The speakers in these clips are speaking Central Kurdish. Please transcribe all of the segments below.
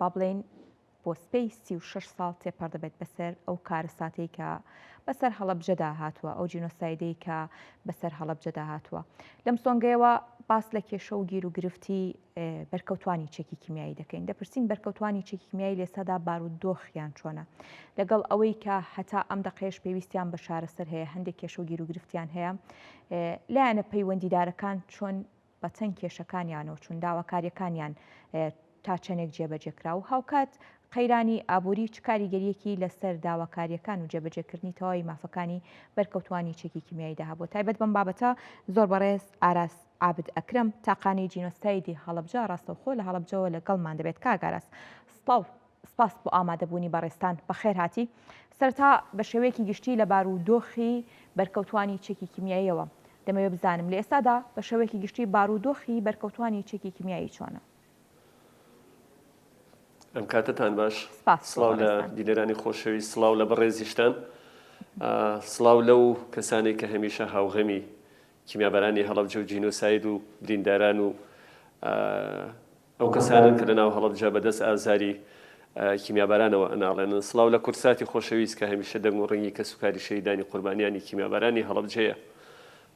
با بڵێین بۆ سبەی 36 ساڵ تێپەڕ دەبێت بەسەر ئەو کارەساتەی کە بەسەر هەڵەبجەدا هاتووە، ئەو جینۆسایدەی کە بەسەر هەڵەبجەدا هاتووە. لەم سۆنگەیەوە باس لە کێشە و گیروگرفتی بەرکەوتوانی چەکی کیمیایی دەکەین. دەپرسین بەرکەوتوانی چەکی کیمیایی لێستادا بارودۆخیان چۆنە؟ لەگەڵ ئەوەی کە هەتا ئەم دەقەیەش پێویستیان بە چارەسەر هەیە، هەندێک کێشە و گیروگرفتیان هەیە، لایەنە پەیوەندیدارەکان چۆن بە چەند کێشەکانیانەوە چون داواکاریەکانیان تا چەندێک جێبەجێکرا و هاوکات قەیرانی ئابووری چ کاریگەریەکی لەسەر داواکاریەکان و جێبەجێکردنی تەواوی مافەکانی بەرکەوتوانی چەکی کیمیاییدا هەبووە تایبەت بەم بابەتە زۆر بەڕێز ئاراس عابد ئەکرەم تاقانەی جینۆسایدی هەڵەبجە ڕاستەوخۆ لە هەڵەبجەوە لەگەڵمان دەبێت کاک ئاراس سڵاو سپاس بۆ ئامادەبوونی بەڕێزتان بەخێرهاتی سەرەتا بە شێوەیەکی گشتی لە بارودۆخی بەرکەوتوانی چەکی کیمیاییەوە دەمەوێت بزانم لە ئێستادا بە شێوەیەکی گشتی بارودۆخی بەرکەوتوانی چەکی کیمیایی چۆنە؟ ئەم کاتەتان باش سپاس بۆ سڵاو لە بەڕێزتان. بینەرانی خۆشەویست سڵاو لە بەڕێزیشتان سڵاو لەو کەسانەی کە هەمیشە هاوغەمی کیمیابارانی هەڵەبجە و جینۆساید و برینداران و ئەو کەسانەن کە لەناو هەڵەبجە بەدەست ئازاری کیمیابارانەوە ئەناڵێنن. سڵاو لە کوردساتی خۆشەویست کە هەمیشە دەنگ و ڕەنگی کەسوکاری شەهیدانی قوربانیانی کیمیابارانی هەڵەبجەیە.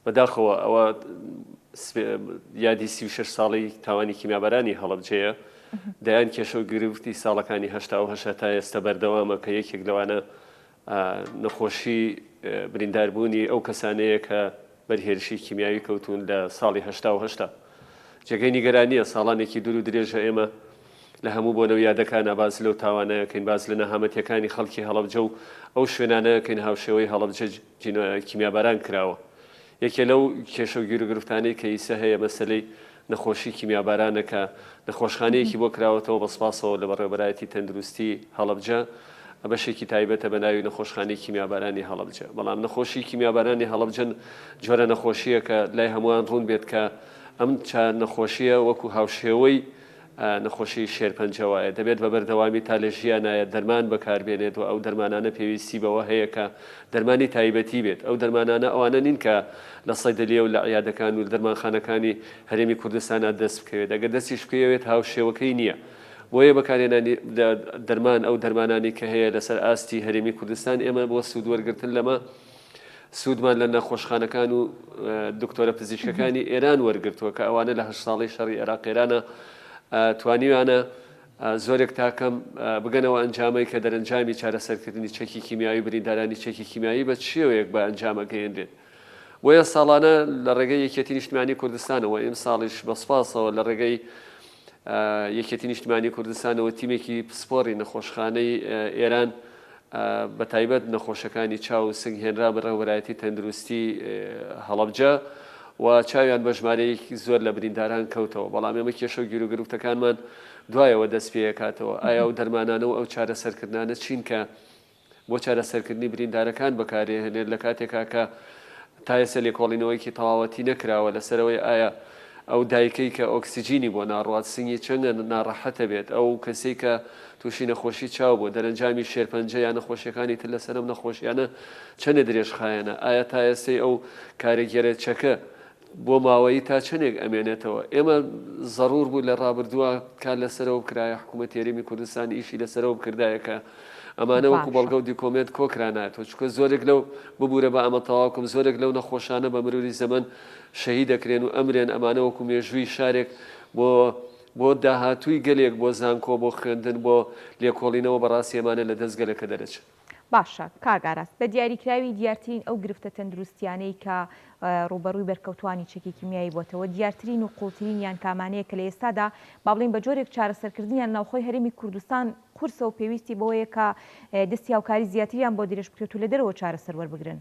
بەداخەوە ئەوە یادی 36 ساڵەی تاوانی کیمیابارانی هەڵەبجەیە. دەیان کێشە و گرفتی ساڵەکانی 88 تا ئێستا بەردەوامە کە یەکێک لەوانە نەخۆشی برینداربوونی ئەو کەسانەیە کە بەر هێرشی کیمیاوی کەوتوون لە ساڵی 88 دا. جێگەی نیگەرانییە، ساڵانێکی دوور و درێژە ئێمە لە هەموو بۆنە و یادەکانا باس لەو تاوانە ئەکەین، باس لە نەهامەتییەکانی خەڵکی هەڵەبجە و ئەو شوێنانە ئەکەین هاوشێوەی هەڵەبجە کیمیاباران کراوە. یەکێ لەو کێشە و گیروگرفتانەی کە ئیسە هەیە مەسەلەی نەخۆشی کیمیابارانە کە نەخۆشخانەیەکی بۆ کراوەتەوە بە سپاسەوە لە بەڕێوەبەرایەتی تەندروستی هەڵەبجە بەشێکی تایبەتە بە ناوی نەخۆشخانەی کیمیابارانی هەڵەبجە بەڵام نەخۆشی کیمیابارانی هەڵەبجە جۆرە نەخۆشییەکە لای هەمووان ڕوون بێت کە ئەم چا نەخۆشییە وەکو هاوشێوەی نەخۆشی شێرپەنجە وایە دەبێت بە بەردەوامی تا لە ژیانایە دەرمان بەکاربێنێت و ئەو دەرمانانە پێویستی بەوە هەیە کە دەرمانی تایبەتی بێت ئەو دەرمانانە ئەوانە نین کە لە سەیدەلیە و لە عیادەکان و دەرمانخانەکانی هەرێمی کوردستانا دەست بکەوێت ئەگەر دەستیش بکەوێت هاوشێوەکەی نییە بۆیە بەکارهێنانی دەرمان ئەو دەرمانانەی کە هەیە لەسەر ئاستی هەرێمی کوردستان ئێمە بۆ سوود وەرگرتن لەمە سوودمان لە نەخۆشخانەکان و دکتۆرە پزیشکەکانی ئێران وەرگرتووە کە ئەوانە لە هەشت ساڵەی شەڕی عێراق ئێرانە توانیویانە زۆرێک تاکەم بگەنەوە ئەنجامەی کە دەرەنجامی چارەسەرکردنی چەکی کیمیاوی بریندارانی چەکی کیمیایی بە چیەوەیەک بە ئەنجامەگەیەنرێت. بۆیە ساڵانە لە ڕێگەی یەکێتی نیشتمانی کوردستانەوە ئیمساڵیش بە سوپاسەوە لە ڕێگەی یەکێتی نیشتمانی کوردستانەوە تیمێکی پسپۆڕی نەخۆشخانەی ئێران بە تایبەت نەخۆشەکانی چاو و سنگ هێنرا بەڕێوەبەرایەتی تەندروستی هەڵەبجە و چاویان بە ژمارەیەکی زۆر لە برینداران کەوتەوە بەڵام ئێمە کێشە و گیروگرفتەکانمان دوایەوە دەست پێکاتەوە ئایا ئەو دەرمانانە و ئەو چارەسەرکردنانە چین کە بۆ چارەسەرکردنی بریندارەکان بەکارێهنێت لە کاتێکا کە تا ئێستا لێکۆڵینەوەیەکی تەواوەتی نەکراوە لەسەر ئەوەی ئایا ئەو دایکەی کە ئۆکسجینی بۆ ناڕوات سنگی چەندە ناڕەحەتە بێت ئەو کەسەی کە تووشی نەخۆشی چاو بووە دەرەنجامی شێرپەنجە یا نەخۆشیەکانی تر لەسەر ئەم نەخۆشیانە چەندە درێژخایەنە ئایا تا ئێستەی ئەو کارەگێرە چەکە بۆ ماوەیی تا چەندێک ئەمێنێتەوە؟ ئێمە زەڕوور بوو لە ڕابردووا کار لەسەرەوە بکرایە، حکوومەتی هەرێمی کوردستان ئیشی لەسەرەوە بکردایە کە ئەمانە وەکوو باشە. بەڵگە و دیکۆمێنت کۆکرانایەتەوە، چونکە زۆرێک لەو، ببوورە با ئەمە تەواو کەم، زۆرێک لەو نەخۆشانە بە مروری زەمەن شەهید ئەکرێن و ئەمرێن، ئەمانە وەکوو مێژووی شارێک بۆ بۆ داهاتووی گەلێک، بۆ زانکۆ، بۆ خوێندن، بۆ لێکۆڵینەوە بەڕاستی ئەمانە لە دەست گەلەکە دەرەچن. باشە کاک ئاراس، بە دیاریکراوی دیارترین ئەو گرفتە تەندروستیانەی کە ڕووبەڕووی بەرکەوتووانی چەکی کیمیایی بۆتەوە، دیارترین و قوڵترینیان کامانەیە کە لە ئێستادا با بڵێین بە جۆرێک چارەسەرکردنیان ناوخۆی هەرێمی کوردستان قورسە و پێویستی بەوەیە کە دەستی هاوکاری زیاتریان بۆ درێژ بکرێت و لە دەرەوە چارەسەر وەربگرن؟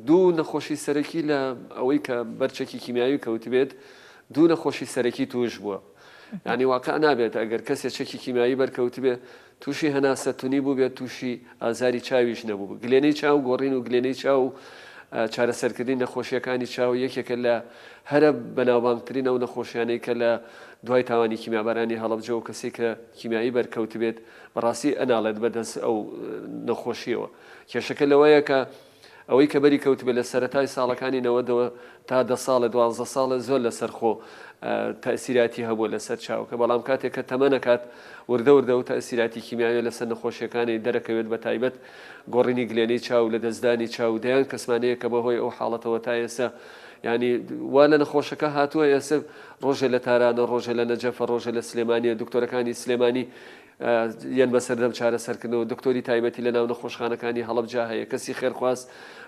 دوو نەخۆشی سەرەکی لە ئەوەی کە بەر چەکی کیمیاوی کەوتبێت دوو نەخۆشی سەرەکی توش بووە ینی واقع نابێت ئەگەر کەسێ چەکی کیمیایی بەرکەوتبێ تووشی هەناسە تونی بوو بێت تووشی ئازاری چاویش نەبوو گلێنەی چاو گۆڕین و گلێنەی چاو چارەسەرکردنی نەخۆشیەکانی چاو یەکێکە لە هەرە بەناوبانگترین ئەو نەخۆشیانەی کە لە دوای تاوانی کیمیابارانی هەڵەبجە و کەسێک کە کیمیایی بەرکەوتبێت بەڕاستی ئەناڵێت بەدەست ئەو نەخۆشیەوە. کێشەکە لەوەیە کە ئەوەی کە بەری کەوتبێت لە سەرەتای ساڵەکانی نەوەدەوە تا دە ساڵێ دوانزە ساڵێ زۆر لەسەر خۆ تەئسیراتی هەبووە لەسەر چاوەکە بەڵام کاتێک کە تەمەنەکات وردە وردە و تەئسیراتی کیمیاویە لەسەر نەخۆشیەکانی دەرەکەوێت بە تایبەت گۆڕینی گلێنەی چاو لەدەستدانی چاو دەیان کەسمان هەیە کە بەهۆی ئەو حاڵەتەوە تا ئێستا یانی وا لە نەخۆشەکە هاتووە ئێستا ڕۆژێ لە تارانە ڕۆژێ لە نەجەفە ڕۆژێ لە سلێمانیە دکتۆرەکانی سلێمانی یەن بەسەر دەم چارەسەرکردنەوە دکتۆری تایبەتی لە ناو نەخۆشخانەکانی هەڵەبجە هەیە کەسی خێرخواز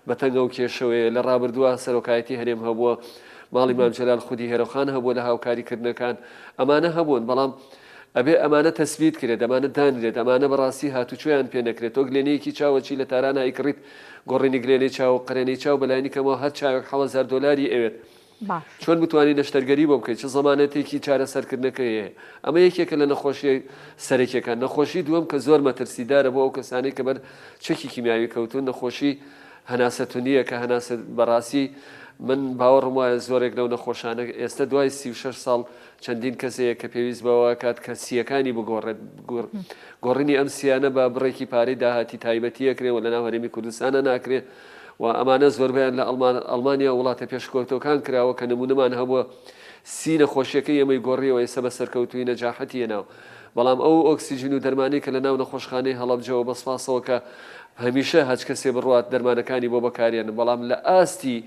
بە تەنگە و کێشەوەیە لە ڕابردووە سەرۆکایەتی هەرێم هەبووە ماڵی مام جەلال خودی هێرۆخان هەبووە لە هاوکاریکردنەکان ئەمانە هەبوون بەڵام ئەبێ ئەمانە تەسبیت کرێت ئەمانە دانرێت ئەمانە بەڕاستی هاتوچۆیان پێ نەکرێت تۆ گلێنەیەکی چاوەچی لە تاران ئەیکڕیت گۆڕینی گلێنەی چاو و قەرێنەی چاو بەلایەنی کەمەوە هەر چاوێک 7000 دۆلاری ئەوێت باشە. چۆن بتوانی نەشتەرگەری بۆ بکەیت چ زەمانەتێکی چارەسەرکردنەکەی هەیە ئەمە یەکێکە لە نەخۆشیە سەرەکیەکان نەخۆشی دووەم کە زۆر مەترسیدارە بۆ ئەو کەسانەی کە بەر چەکی کیمیاوی کەوتون نەخۆشی هەناسە تونیە کە هەناسە بەڕاستی من باوەڕم وایە زۆرێک لەو نەخۆشانە ئێستا دوای 36 ساڵ چەندین کەس هەیە کە پێویست بەوە کات کە سیەکانی بگۆڕێت گۆڕینی ئەم سیانە بە بڕێکی پارەی داهاتی تایبەتیەکرێ و لەناو هەرێمی کوردستانە ناکرێ و ئەمانە زۆربەیان لە ئەڵمانیا و وڵاتە پێشکەوتوەکان کراوە کە نمونەمان هەبووە سی نەخۆشیەکەی ئێمەی گۆڕیەوە ئێستا بە سەرکەوتووی نەجاحەتی هێناوە بەڵام ئەو ئۆکسجین و دەرمانەی کە لە ناو نەخۆشخانەی هەڵەبجەوە بە سپاسەوە کە هەمیشە هەچ کەسێ بڕوات دەرمانەکانی بۆ بەکارێنن بەڵام لە ئاستی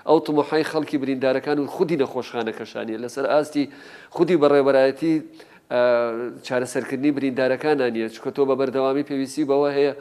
ئەو تموحای خەڵکی بریندارەکان و خودی نەخۆشخانەکەشانیە لەسەر ئاستی خودی بەڕێوەبەرایەتی چارەسەرکردنی بریندارەکانا نییە، چونکە تۆ بە بەردەوامی پێویستی بەوە هەیە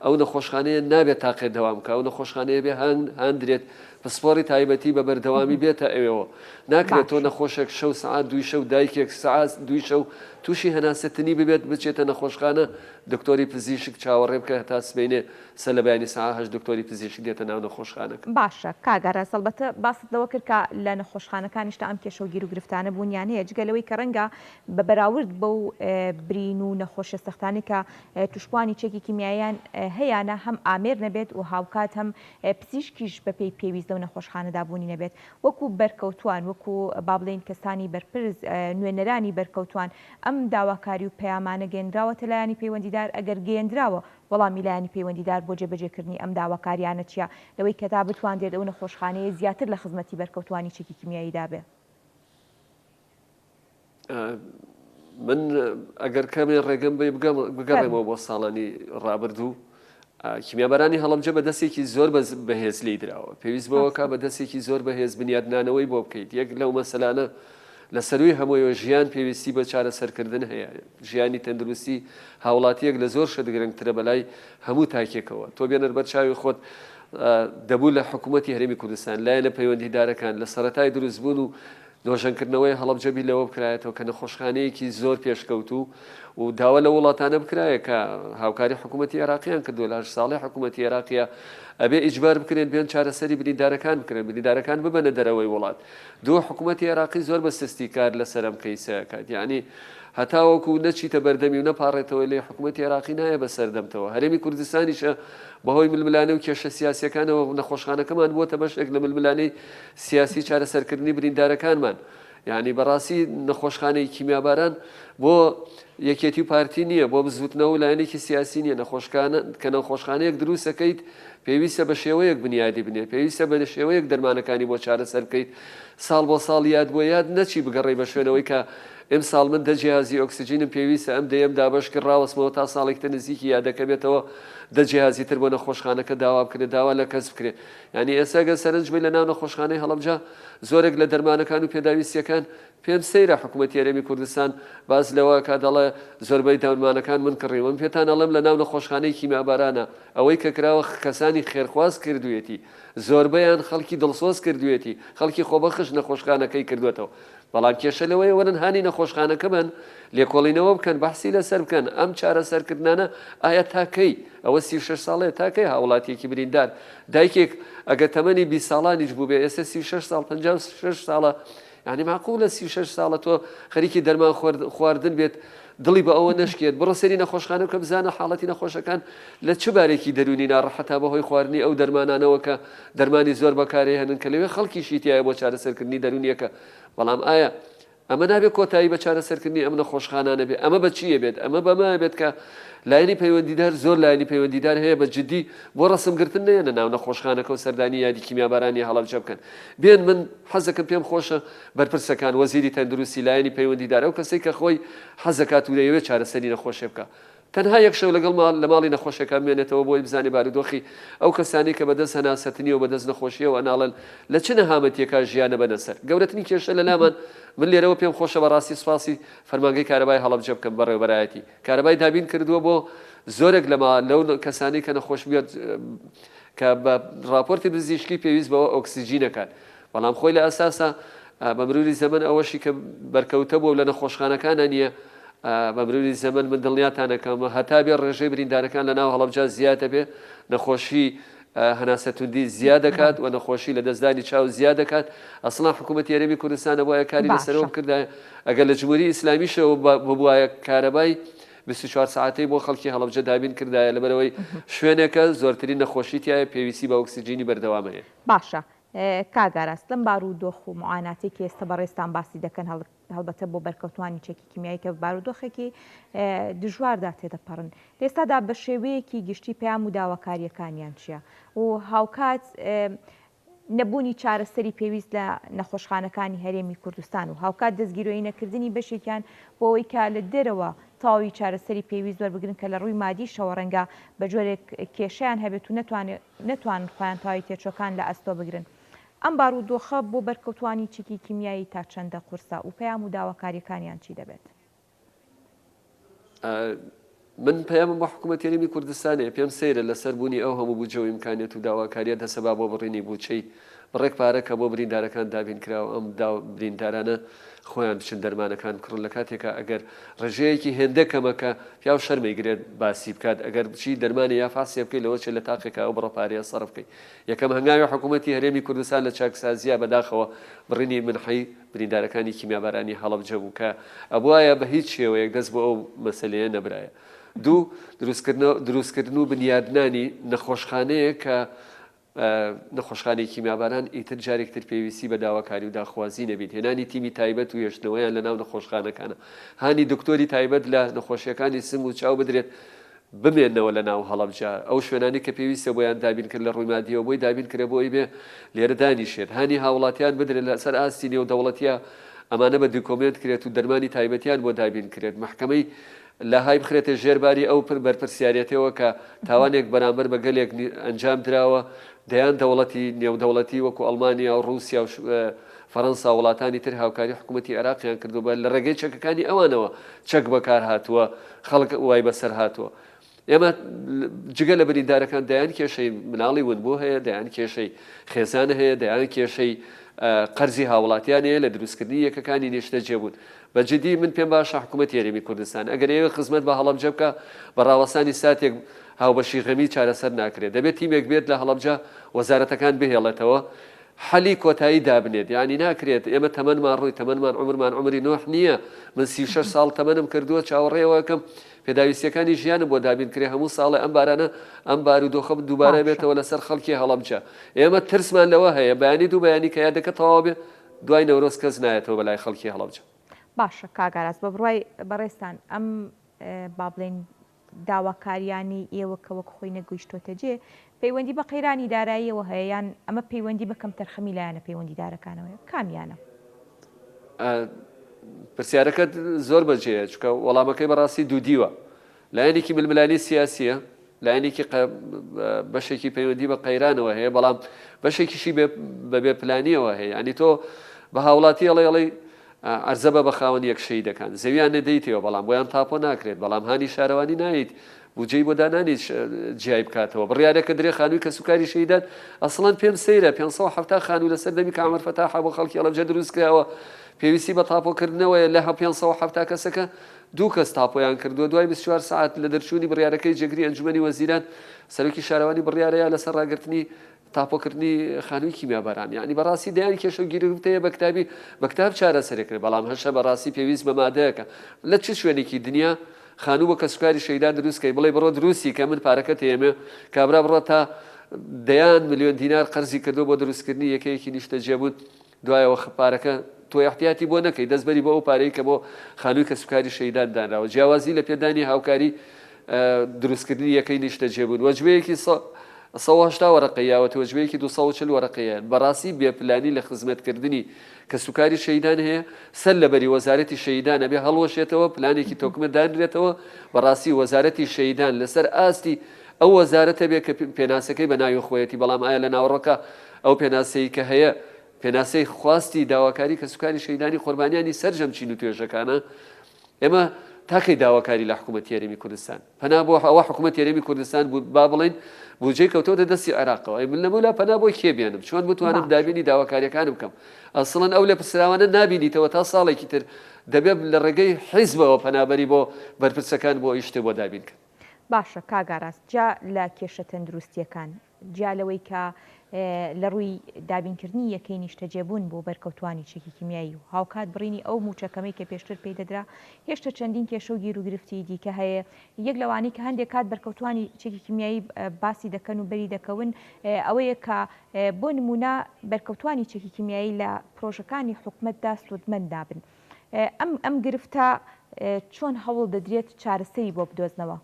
ئەو نەخۆشخانەیە نابێت تاقێ دەوام بکا، ئەو نەخۆشخانەیە بێ هاندرێت پسپۆڕی تایبەتی بە بەردەوامی بێتە ئەوێوە. ناکرێت تۆ باشە. نەخۆشێک شەو سەعات دووی شەو دایکێک سەعات دووی شەو تووشی هەناسەتنی ببێت بچێتە نەخۆشخانە دکتۆری پزیشک چاوەڕێ بکە هەتا سبەینێ سەر لە بەیانی سەعات هەشت دکتۆری پزیشک دێتە ناو نەخۆشخانەکە. باشە کاک ئاراس ئەڵبەتە باست لەوە کرد کە لە نەخۆشخانەکانیشدا ئەم کێشە و گیروگرفتانە بوونیان هەیە جگە لەوەی کە ڕەنگە بە بەراورد بەو برین و نەخۆشیە سەختانەی کە توشبوانی چەکی کیمیاییان هەیانە هەم ئامێر نەبێت و هاوکات هەم پزیشکیش بەپێی پێویست لەو نەخۆشخانەدا بوونی نەبێت وەکو بەرکەوتوان وەکو با بڵێین کەسانی بەرپرس نوێنەرانی بەرکەوتوان ئەم داواکاری و پەیامانە گەیەنراوەتە لایەنی پەیوەندیدار ئەگەر گەیەندراوە وەڵامی لایەنی پەیوەندیدار بۆ جێبەجێکردنی ئەم داواکاریانە چیە لەوەی کە تا بتواندرێت ئەو نەخۆشخانەیە زیاتر لە خزمەتی بەرکەوتوانی چەکی کیمیاییدا بێ؟ من ئەگەر کەمێ ڕێگەم بەی بگەڕێمەوە بۆ ساڵانی ڕابردوو کیمیابارانی هەڵەبجە بە دەستێکی زۆر بەهێز لی دراوە پێویست بەوەکە بە دەستێکی زۆر بەهێز بنیادنانەوەی بۆ بکەیت یەک لەو مەسەلانە لە سەروی هەموویەوە ژیان پێویستی بە چارەسەرکردن هەیە ژیانی تەندروستی هاوڵاتیەک لە زۆر شت گرنگترە بەلای هەموو تاکێکەوە تۆ بێنەر بەر چاوی خۆت دەبوو لە حکوومەتی هەرێمی کوردستان لایەنە پەیوەندیدارەکان لە سەرەتای دروستبوون و نۆژەنکردنەوەی هەڵەبجە بیر لەوە بکرایەتەوە کە نەخۆشخانەیەکی زۆر پێشکەوتوو و داوا لەو وڵاتانە بکرایە کە هاوکاری حکوومەتی عێراقیان کردووە لە هەشت ساڵی حکوومەتی عێراقیە ئەبێ ئیجبار بکرێن بێن چارەسەری بریندارەکان بکرێن بریندارەکان ببەنە دەرەوەی وڵات دوو حکوومەتی عێراقی زۆر بە سستی کار لەسەر ئەم کەیسە ئەکات یعنی هەتاوەکو نەچیتە بەردەمی و نەپاڕێتەوە لێی حکوومەتی عێراقی نایە بەسەر دەمتەوە هەرێمی کوردستانیشە بەهۆی ململانێ و کێشە سیاسیەکانەوە نەخۆشخانەکەمان بووەتە بەشێک لە ململانێی سیاسی چارەسەرکردنی بریندارەکانمان یانی بەڕاستی نەخۆشخانەی کیمیاباران بۆ یەکێتی و پارتی نییە بۆ بزوتنەوە و لایەنێکی سیاسی نییە نەخۆشخانە کە نەخۆشخانەیەک دروستەکەیت پێویستە بە شێوەیەک بنیادی بنێ پێویستە بە شێوەیەک دەرمانەکانی بۆ چارەسەر بکەیت ساڵ بۆ ساڵ یاد بۆ یاد نەچی بگەڕێی بە شوێنەوەی کە ئمساڵ من دە جیهازی ئۆکسجینم پێویستە ئەم دەیەم دابەش کرد ڕاوەستمەوە تا ساڵێک تر نزیکی یادەکە بێتەوە دە جیهازی تر بۆ نەخۆشخانەکە داوا بکرێت داوا لە کەس بکرێت یانی ئێستا گەر سەرنج بەی لە ناو نەخۆشخانەی هەڵەبجە زۆرێک لە دەرمانەکان و پێداویستیەکان پێم سەیرە حکومەتی هەرێمی کوردستان باس لەوە ئەکا دەڵێ زۆربەی دەرمانەکان من کڕیوم من پێتان ئەڵێم لە ناو نەخۆشخانەی کیمیابارانە ئەوەی کە کراوە کەسانی خێرخواز کردویەتی زۆربەیان خەڵکی دڵسۆز کردویەتی خەڵکی خۆبەخش نەخۆشخانەکەی کردوەتەوە بەڵام کێشە لەوەیە وەرن هانی نەخۆشخانەکە بەن لێکۆڵینەوە بکەن بەحسی لەسەر بکەن ئەم چارەسەرکردنانە ئایا تا کەی ئەوە 36 ساڵەیە تا کەی هاوڵاتیەکی بریندار دایکێک ئەگەر تەمەنی 20 ساڵانیش بووبێ ئێستا 36 ساڵ 56 ساڵە یعنی معقولە 36 ساڵە تۆ خەریکی دەرمان خواردن بێت دڵی بە ئەوە نەشکێت بڕۆ سەری نەخۆشخانە بکە بزانە حاڵەتی نەخۆشەکان لە چ بارێکی دەروونی ناڕەحەتە بەهۆی خواردنی ئەو دەرمانانەوە کە دەرمانی زۆر بەکارێهێنن کە لەوێ خەڵکیشی تایە بۆ چارەسەرکردنی دەروونیەکە بەڵام ئایا. ئەمە نابێت کۆتایی بە چارەسەرکردنی ئەم نەخۆشخانانە بێت، ئەمە بە چییە بێت؟ ئەمە بەمە بێت کە لایەنی پەیوەندیدار، زۆر لایەنی پەیوەندیدار هەیە بە جدی بۆ ڕەسمگرتن نەیەنە ناو نەخۆشخانەکە و سەردانی یادی کیمیابارانی هەڵەبجە بکەن. بێن من حەزەکەم پێم خۆشە بەرپرسەکان، وەزیری تەندروستی، لایەنی پەیوەندیدار، ئەو کەسەی کە خۆی حەزەکات و دەیەوێت چارەسەری نەخۆشێ بکا، تەنها یەک شەو لەگەڵ ماڵ لە ماڵی نەخۆشێکا بمێنێتەوە بۆی بزانێ بارودۆخی ئەو کەسانەی کە بەدەست هەناسەتنیەوە بەدەست نەخۆشیەوە ئەناڵن لە چ نەهامەتیەکا ژیانە بەنە سەر. گەورەترین کێشە لە لامان من لێرەوە پێم خۆشە بەڕاستی سوپاسی فەرمانگەی کارەبای هەڵەبجە بکەم بەڕێوەبەرایەتی کارەبای دابین کردووە بۆ زۆرێک لە ما لەو کەسانەی کە نەخۆش بێت کە بە ڕاپۆرتی پزیشکی پێویست بەوە ئۆکسجینەکان بەڵام خۆی لە ئەساسا بە مروری زەمەن ئەوەشی کە بەرکەوتە بووە و لە نەخۆشخانەکانا نییە بە مروری زەمەن من دڵنیاتانەکەم هەتا بێ ڕێژەی بریندارەکان لە ناو هەڵەبجە زیاد دەبێ نەخۆشی هەناسە توندی زیاد دەکات و نەخۆشی لە دەستدانی چاو زیاد دەکات ئەسڵان حکوومەتی هەرێمی کوردستان ئەبوایە کاری لەسەرەوە باشە. بکردایە ئەگەر لە جمهوری ئیسلامیشەوە ببوایە کارەبای 24 سەعاتەی بۆ خەڵکی هەڵەبجە دابین کردایە لەبەرئەوەی شوێنێکە زۆرترین نەخۆشی تیایە پێویستی بە ئۆکسجینی بەردەوام هەیە. باشە کاک ئاراس لەم بارودۆخ و معاناتەی کە ئێستا بەڕێزتان باسی دەکەن هەڵبەتە بۆ بەرکەوتوانی چەکی کیمیایی کە بارودۆخێکی دژواردا تێدەپەڕن لە ئێستادا بە شێوەیەکی گشتی پەیام و داواکارییەکانیان چییە و هاوکات نەبوونی چارەسەری پێویست لە نەخۆشخانەکانی هەرێمی کوردستان و هاوکات دەستگیرۆیی نەکردنی بەشێکیان بۆ ئەوەی کە لە دەرەوە تەواوی چارەسەری پێویست وەربگرن کە لە ڕووی مادیشەوە ڕەنگە بە جۆرێک کێشەیان هەبێت و نەتوانێت نەتوانن خۆیان تەواوی تێچووەکان لە ئەستۆ بگرن. ئەم بارودۆخە بۆ بەرکەوتووانی چەکی کیمیایی تا چەندە قورسە و پەیام و داواکارییەکانیان چی دەبێت؟ من پەیامم بۆ حکوومەتی هەرێمی کوردستان هەیە، پێم سەیرە لەسەر بوونی ئەو هەموو بودجە و ئیمکانیەت و داواکارییە دەسەبا بۆ بڕینی بودچەی بڕێک پارە کە بۆ بریندارەکان دابین کراوە ئەم بریندارانە خۆیان بچن دەرمانەکان بکڕن لە کاتێکا ئەگەر ڕێژەیەکی هێندە کەمە کە پیاو شەرمەی گرێت باسی بکات ئەگەر بچی دەرمانی یا فاسێ بکەی لەوە چێ لە تاقێکا ئەو بڕە پارەیە سەرف بکەی یەکەم هەنگاوی حکوومەتی هەرێمی کوردستان لە چاکسازییا بەداخەوە بڕینی منحەی بریندارەکانی کیمیابارانی هەڵەبجە بوو کە ئەبوایە بە هیچ شێوەیەک دەست بۆ ئەو مەسەلەیە نەبرایە. دوو، دروستکردن و بنیادنانی نەخۆشخانەیەک کە نەخۆشخانەی کیمیاباران ئیتر جارێک تر پێویستی بە داواکاری و داخوازی نەبیت، هێنانی تیمی تایبەت و هێشتنەوەیان لەناو نەخۆشخانەکانە، هانی دکتۆری تایبەت لە نەخۆشیەکانی سنگ و چاو بدرێت بمێنەوە لە ناو هەڵەبجە، ئەو شوێنانەی کە پێویستە بۆیان دابین کرد لە ڕووی مادیەوە بۆی دابین کرێ بۆ ئەوی بێ لێرە دانیشێت، هانی هاوڵاتیان بدرێت لەسەر ئاستی نێودەوڵەتیە ئەمانە بە دیکۆمێنت کرێت و دەرمانی تایبەتیان بۆ دابین کرێت، مەحکەمەی لاهای بخرێتە ژێر باری ئەو بەرپرسیارێتیەوە کە تاوانێک بەرامبەر بە گەلێک ئەنجام دراوە، دەیان دەوڵەتی نێودەوڵەتی وەکو ئەڵمانیا و ڕووسیا و فەرەنسا و وڵاتانی تر هاوکاری حکوومەتی عێراقیان کردووە بە لە ڕێگەی چەکەکانی ئەوانەوە چەک بەکار هاتووە، خەڵک وای بەسەر هاتووە. ئێمە جگە لە بریندارەکان دەیان کێشەی مناڵی ونبوو هەیە، دەیان کێشەی خێزان هەیە، دەیان کێشەی قەرزی هاوڵاتیان هەیە لە دروستکردنی یەکەکانی نیشتەجێبوون. بە جدی من پێم باشە حکومەتی هەرێمی کوردستان ئەگەر ئەیەوێت خزمەت بە هەڵەبجە بکا بە ڕاوەستانی ساتێک هاوبەشی غەمی چارەسەر ناکرێت دەبێت تیمێک بێت لە هەڵەبجە وەزارەتەکان بهێڵێتەوە حەلی کۆتایی دابنێت یانی ناکرێت ئێمە تەمەنمان ڕۆی تەمەنمان عومرمان عومری نوح نییە من 36 ساڵ تەمەنم کردووە چاوەڕێ ئەوەکەم پێداویستیەکانی ژیانم بۆ دابین کرێ هەموو ساڵێ ئەم بارانە ئەم بارودۆخە دووبارە باشە. بێتەوە لەسەر خەڵکی هەڵەبجە ئێمە ترسمان لەوە هەیە بەیانی دوو بەیانی کە یادەکە تەواو بێ دوای نەورۆز کەس نایەتەوە بەلای خەڵکی هەڵەبجە. باشە کاک ئاراس بە بڕوای بەڕێزتان ئەم با بڵێین داواکاریانەی ئێوە کە وەک خۆی نەگەیشتۆتە جێ پەیوەندی بە قەیرانی داراییەوە هەیە یان ئەمە پەیوەندی بە کەمتەرخەمی لایەنە پەیوەندیدارەکانەوە هەیە کامیانە؟ پرسیارەکەت زۆر بەجێیە چونکە وەڵامەکەی بەڕاستی دوودیوە لایەنێکی ململانێی سیاسییە، لایەنێکی بەشێکی پەیوەندی بە قەیرانەوە هەیە، بەڵام بەشێکیشی بە بێ پلانیەوە هەیە. ینی تۆ بە هاوڵاتی ئەڵێ ئەڵێ ئەرزە بە بە خاوەن یەک شەیدەکان زەویان نەدەیتەوە، بەڵام بۆیان تاپۆ ناکرێت، بەڵام هانی شارەوانی نایت بودجەی بۆ دانانیت جیای بکاتەوە. بڕیارێکە درێ خانووی کەسوکاری شەهیدان ئەسڵەن پێم سەیرە 570 خانوو لەسەر دەمی کامەر فەتاحە بۆ خەڵکی هەڵەبجە دروست کراوە پێویستی بە تاپۆکردنەوەیە لە 570 کەسەکە دوو کەس تاپۆیان کردووە، دوای 24 سەعات لە دەرچوونی بڕیارەکەی جێگری ئەنجومەنی وەزیران، سەرۆکی شارەوانی بڕیارەیا لەسەر ڕاگرتنی تاپۆکردنی خانووی کیمیاباران. یەعنی بەڕاستی دەیان کێشە و گیروگرفت هەیە بە کتابی بە کتاب چارەسەرێکرێت، بەڵام هەشە بەڕاستی پێویست بە مادەیەکە. لە چ شوێنێکی دنیا خانوو بۆ کەسوکاری شەهیدان دروست کەی بڵێی بڕۆ دروستی کە من پارەکەت هەیەمێ، کابرا بڕۆ تا دەیان ملیۆن دینار قەرزی کردووە بۆ دروستکردنی یەکەیەکی نیشتەجێبوون، دوایەوە پارەکە. تۆ ئیحتیاتی بۆ نەکەی دەست بەری بۆ ئەو پارەی کە بۆ خانووی کەسوکاری شەهیدان دانراوە جیاوازی لە پێدانی هاوکاری دروستکردنی یەکەی نیشتەجێبوون وەجبەیەکی 180 وەرەقەی یاوەتە وەجبەیەکی 240 وەرەقەیە بەڕاستی بێپلانی لە خزمەتکردنی کەسوکاری شەهیدان هەیە سەر لەبەری وەزارەتی شەهیدان ئەبێ هەڵوەشێتەوە پلانێکی تۆکمە دانرێتەوە بەڕاستی وەزارەتی شەهیدان لەسەر ئاستی ئەو وەزارەتە بێ کە پێناسەکەی بە ناوی خۆیەتی بەڵام ئایا لە ناوەڕۆکا ئەو پێناسەی کە هەیە پێناسەی خواستی داواکاری کەسوکاری شەهیدانی قوربانیانی سەرجەم چین و توێژەکانە؟ ئێمە تا کەی داواکاری لە حکوومەتی هەرێمی کوردستان پەنا بۆ ئەوە حکوومەتی هەرێمی کوردستان بوو با بڵێین بودجەی کەوتۆتە دەستی عێراقەوە ئەی من لەمەولا پەنا بۆ کێ بێنم چۆن بتوانم باشە. دابینی داواکاریەکانم بکەم ئەسڵەن ئەو لێپرسراوانە نابینیتەوە تا ساڵێکی تر دەبێت لە ڕێگەی حیزبەوە پەنابەری بۆ بەرپرسەکان بۆ ئەوی شتێ بۆ دابین کەن. باشە کاک ئاراس جیا لە کێشە تەندروستیەکان جیا لەوەی کە لە ڕووی دابینکردنی یەکەی نیشتەجێبوون بۆ بەرکەوتووانی چەکی کیمیایی و هاوکات بڕینی ئەو مووچە کەمەی کە پێشتر پێی دەدرا، هێشتا چەندین کێشە و گیروگرفتی دیکە هەیە. یەک لەوانەی کە هەندێک کات بەرکەوتووانی چەکی کیمیایی باسی دەکەن و بەری دەکەون ئەوەیە کە بۆ نموونە بەرکەوتووانی چەکی کیمیایی لە پرۆژەکانی حکومەتدا سوودمەند نابن. ئەم ئەم گرفتە چۆن هەوڵ دەدرێت چارەسەری بۆ بدۆزنەوە؟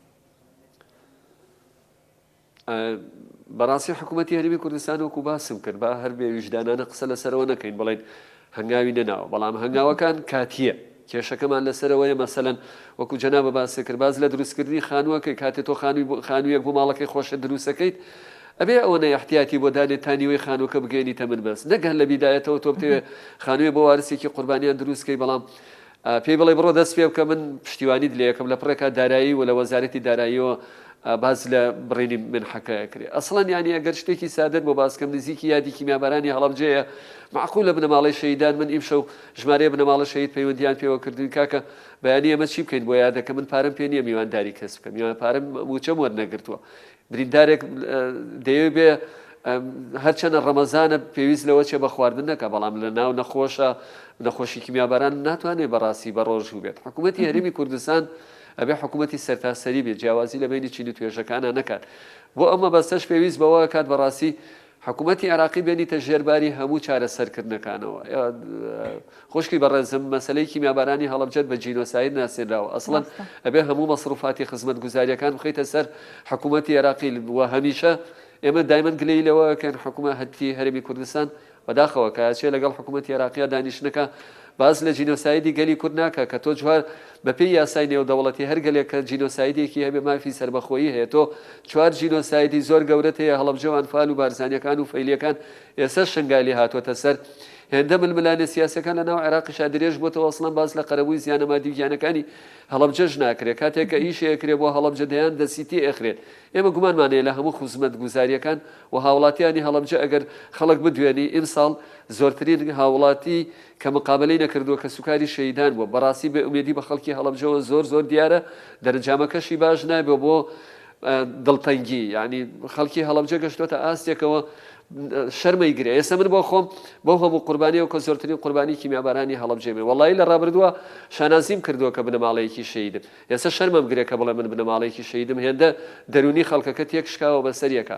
بەڕاستی حکوومەتی هەرێمی کوردستان وەکو باسم کرد با هەر بێ ویژدانانە قسە لەسەرەوە نەکەین بڵێن هەنگاوی نەناوە بەڵام هەنگاوەکان کاتیە کێشەکەمان لەسەرەوەیە مەسەلەن وەکو جەنابە باسی کرد باز لە دروستکردنی خانووەکەی کاتێ تۆ خانووی خانوویەک بۆ ماڵەکەی خۆشت دروستەکەیت ئەبێ ئەوەنە احتیاتی بۆ دانێت تا نیوەی خانووەکە بگەێنیتە من بەس نەک هەر لە بیدایەتەوە تۆ بتەوێ خانوویە بۆ وارسێکی قوربانیان دروستکەی بەڵام پێی بڵێ بڕۆ دەست پێ بکە من پشتیوانیت لێ ئەکەم لە پڕێکا دارایی و لە وەزارەتی داراییەوە باس لە بڕینی منحەکە ئەکرێ ئەسڵەن یانی ئەگەر شتێکی سادەت بۆ باس کەم نزیکی یادی کیمیابارانی هەڵەبجەیە مەعقولە بنەماڵەی شەهیدان من ئیمشەو ژمارەیە بنەماڵە شەهید پەیوەندیان پێوە کردوین کاکە بەیانی ئێمە چی بکەین بۆ یادەکە من پارەم پێ نییە میوانداری کەس بکەم یان پارەم موچەم وەرنەگرتووە بریندارێک دەیەوێ بێ هەرچەنە ڕەمەزانە پێویست لەوە چێ بە خواردن نەکە بەڵام لە ناو نەخۆشە نەخۆشی کیمیاباران ناتوانێت بەڕاستی بە ڕۆژوو بێت حکوومەتی هەرێمی کوردستان ئەبێ حکوومەتی سەرتاسەری بێت جیاوازی لە بینی چین و توێژەکانە نەکات بۆ ئەمە بەستەش پێویست بەوە کات بەڕاستی حکوومەتی عێراقی بێنیتە ژێرباری هەموو چارەسەرکردنەکانەوە. خوشکی بەڕێزم مەسەلەی کیمیابارانی هەڵەبجەت بە جینۆساید ناسێنراوە ئەسڵەن ئەبێ هەموو مەسروفاتی خزمەتگوزاریەکان بخەیتە سەر حکوومەتی عێراقی و هەمیشە ئێمە دایمەن گلەیی لەوە ئەکەن حکوومەتی هەرێمی کوردستان بەداخەوە کە ئەچێ لەگەڵ حکوومەتی عێراقیا دانیشتنەکە باس لە جینۆسایدی گەلی کورد ناکا کە تۆ جوار بەپێی یاسای نێودەوڵەتی هەر گەلێک کە جینۆسایدێکی هەبێ مافی سەربەخۆیی هەیە تۆ چوار جینۆسایدی زۆر گەورەت هەیە هەڵەبجە و ئەنفال و بارزانیەکان و فەیلیەکان ئێستا شنگالی هاتۆتە سەر هێندە ململانێ سیاسەکان لە ناو عێراقیشا درێژ بۆتەوە ئەسڵەن باس لە قەرەبووی زیانە مادی و گیانەکانی هەڵەبجەش ناکرێ کاتێک کە ئیشێ ئەکرێ بۆ هەڵەبجە دەیان دەستی تێ ئەخرێت ئێمە گومانمان هەیە لە هەموو خزمەتگوزاریەکان و هاوڵاتیانی هەڵەبجە ئەگەر خەڵک بدوێنی ئیمساڵ زۆرترین هاوڵاتی کە مقابەلەی نەکردووە کەسوکاری شەهیدان بووە بەڕاستی بێ ئومێدی بە خەڵکی هەڵەبجەوە زۆر زۆر دیارە دەرەنجامەکەشی باش نابێ بۆ دڵتەنگی یعنی خەڵکی هەڵەبجە گەشتۆتە ئاستێکەوە شەرمەی گرێ ئێستا من بۆ خۆم بۆ هەموو قوربانیەوە کە زۆرترین قوربانی کیمیابارانی هەڵەبجەمێ وەڵی لە ڕابردووە شانازیم کردووە کە بنەماڵەیەکی شەیدم ئێستا شەرمەم گرێ کە بڵێ من بنەماڵەیەکی شەیدم هێندە دەرونی خەڵکەکە تێک شکاوە بەسەریەکە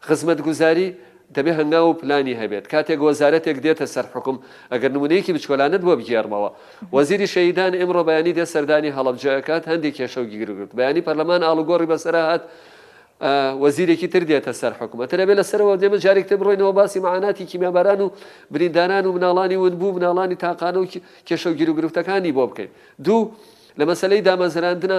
خزمەتگوزاری دەبێ هەنگاو و پلانی هەبێت، کاتێک وەزارەتێک دێتە سەر حوکم، ئەگەر نموونەیەکی بچکۆلانەت بۆ بگێڕمەوە، وەزیری شەهیدان ئیمڕۆ بەیانی دێت سەردانی هەڵەبجە ئەکات، هەندێک کێشە و گیروگرفت، بەیانی پەرلەمان ئاڵوگۆڕی بەسەرا هات، وەزیرێکی تر دێتە سەر حوکم، ئەتر ئەبێ لە سەرەوە ئێمە جارێکی تر بڕۆینەوە باسی مەعاناتی کیمیاباران و برینداران و مناڵانی ونبوو و مناڵانی تاقانە و کێشە و گیروگرفتەکانی بۆ بکەین. دوو، لە مەسەلەی دامەزراندنا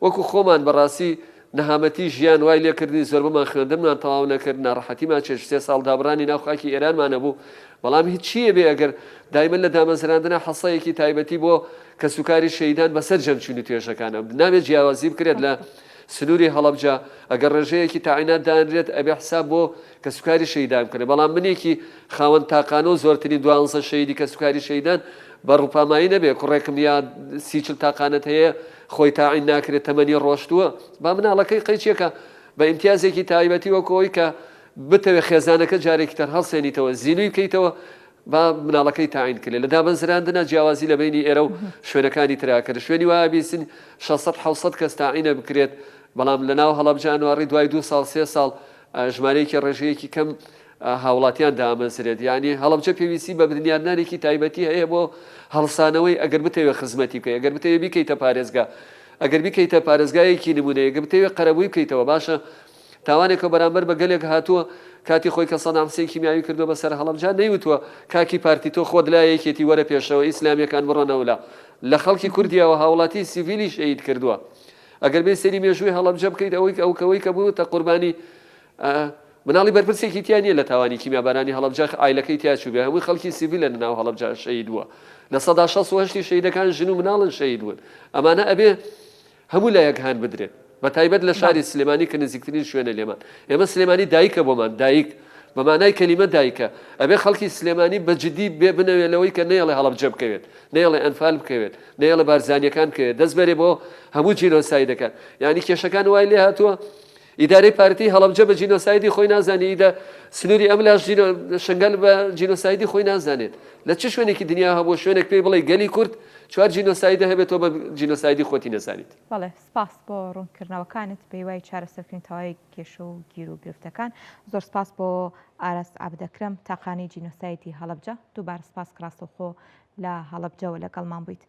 وەکو خۆمان بەڕاستی نەهامەتی ژیان وای لێکردین زۆربەمان خوێندنمان تەواو نەکرد ناڕەحەتیمان چێشت سێ ساڵ دابڕانی ناو خاکی ئێرانمان هەبوو بەڵام هیچ چییە بێ ئەگەر دایمەن لە دامەزراندنا حەسەیەکی تایبەتی بۆ کەسوکاری شەهیدان بەسەر جەم چین و توێژەکانە نابێت جیاوازی بکرێت لە سنووری هەڵەبجە ئەگەر ڕێژەیەکی تاعینات دانرێت ئەبێ حساب بۆ کەسوکاری شەهیدان بکرێت بەڵام منێکی خاوەن تاقانە و زۆرترین دوانزە شەهیدی کەسوکاری شەهیدان بە ڕووپامایی نەبێ کوڕێکم یا 30 تاقانەت هەیە خۆی تاعین ناکرێت تەمەنی ڕۆشتووە با مناڵەکەی قەیچێکە بە ئیمتیازێکی تایبەتی وەکو ئەوەی کە بتەوێ خێزانەکە جارێکی تر هەڵسێنیتەوە زینوی بکەیتەوە با مناڵەکەی تاعین کرێ لە دامەزراندنا جیاوازی لە بینی ئێرە و شوێنەکانی ترا کرد شوێنی وایە بیستن 600 700 کەس تاعینە بکرێت بەڵام لە ناو هەڵەبجە ئەنواڕی دوای دو ساڵ سێ ساڵ ژمارەیەکی ڕێژەیەکی کەم. هاوڵاتیان دامەزرێت یانی هەڵەبجە پێویستی بە بنیادنانێکی تایبەتی هەیە بۆ هەڵسانەوەی ئەگەر بتەوێت خزمەتی بکەی ئەگەر بتەوێت بیکەیتە پارێزگا ئەگەر بیکەیتە پارێزگایەکی نمونەیە گە بتەوێت قەرەبووی بکەیتەوە باشە تاوانێکە بەرامبەر بە گەلێک هاتووە کاتی خۆی کە سەدام حسێن کیمیاوی کردووە بەسەر هەڵەبجە نەیوتووە کاکی پارتی تۆ خۆت لا یەکێتی وەرە پێشەوە ئیسلامیەکان بڕۆنەولا لە خەڵکی کوردیەوە هاوڵاتی سیڤیلی شەهید کردووە ئەگەر بێ سەیری مێژووی هەڵەبجە بکەیت ئەوەی ئەو کەوەی کە بووتە قوربانی مناڵی بەرپرسێکی تیا نییە لە تاوانی کیمیابارانی هەڵەبجە عایلەکەی تیا چووبێ هەمووی خەڵکی سیڤیلە لە ناو هەڵەبجە شەهید بووە 68% شەهیدەکان ژن و مناڵن شەهید بوون ئەمانە ئەبێ هەموو لایەک هان بدرێت بە تایبەت لە شاری سلێمانی کە نزیکترین شوێنە لێمان ئێمە سلێمانی دایکە بۆمان دایک بە مانای کەلیمە دایکە ئەبێ خەڵکی سلێمانی بە جدی بێ بنەوێ لەوەی کە نەیەڵێ هەڵەبجە بکەوێت نەیەڵێ ئەنفال بکەوێت نەیەڵێ بارزانیەکان بکەوێت دەست بەرێ بۆ هەموو جینۆسایدەکان یعنی کێشەکان وای لێ هاتووە ئیدارەی پارتی هەڵەبجە بە جینۆسایدی خۆی نازانێ ئیدە سنووری ئەم لاش شنگال بە جینۆسایدی خۆی نازانێت لە چ شوێنێکی دنیا هەبوو شوێنێک پێی بڵێ گەلی کورد چوار جینۆسایدە هەبێت تۆ بە جینۆسایدی خۆتی نەزانیت. بەڵێ سپاس بۆ ڕوونکردنەوەکانت بەهیوای چارەسەرکردنی تەواوی کێشە و گیرو گرفتەکان. زۆر سپاس بۆ ئاراس عەبدەکرەم تاقانەی جینۆسایدی هەڵەبجە. دووبارە سپاس کە ڕاستەوخۆ لە هەڵەبجەوە لەگەڵمان بوویت.